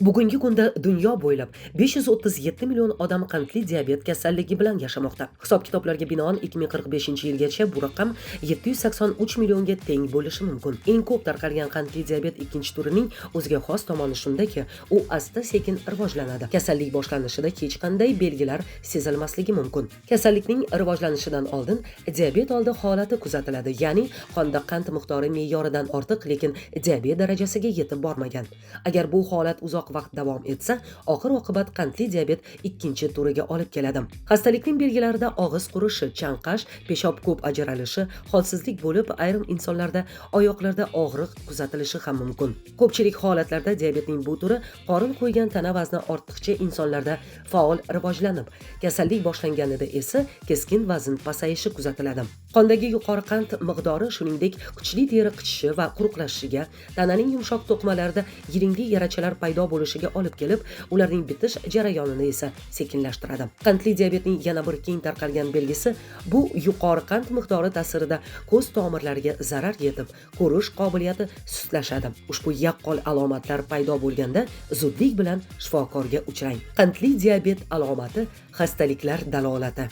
Bugungi kunda dunyo bo'ylab 537 million odam qandli diabet kasalligi bilan yashamoqda. Hisob-kitoblarga binoan, 2045-yilgacha bu raqam 783 millionga teng bo'lishi mumkin. Eng ko'p tarqalgan qandli diabet ikkinchi turining o'ziga xos tomoni shundaki, u asta-sekin rivojlanadi. Kasallik boshlanishida hech qanday belgilar sezilmasligi mumkin. Kasallikning rivojlanishidan oldin diabet oldi holati kuzatiladi, ya'ni qonda qand miqdori me'yoridan ortiq, lekin diabet darajasiga yetib bormagan. Agar bu holat uzoq vaqt davom etsa, oxir-oqibat qandli diabet ikkinchi turiga olib keladi. Xastalikning belgilarida og'iz qurishi, chanqash, peshob ko'p ajralishi, holsizlik bo'lib, ayrim insonlarda oyoqlarda og'riq kuzatilishi ham mumkin. Ko'pchilik holatlarda diabetning bu turi qorin qo'ygan, tana vazni ortiqcha insonlarda faol rivojlanib, kasallik boshlanganida esa keskin vazn pasayishi kuzatiladi. Qondagi yuqori qand miqdori, shuningdek, kuchli teri qichishishi va quruqlashishiga, tananing yumshoq to'qimalarida yiringli yarachalar paydo bo'lishiga olib kelib, ularning bitish jarayonini esa sekinlashtiradi. Qandli diabetning yana bir keng tarqalgan belgisi bu yuqori qand miqdori ta'sirida ko'z tomirlariga zarar yetib, ko'rish qobiliyati sustlashadi. Ushbu yaqqol alomatlar paydo bo'lganda zudlik bilan shifokorga uchrang. Qandli diabet alomati, xastaliklar dalolati.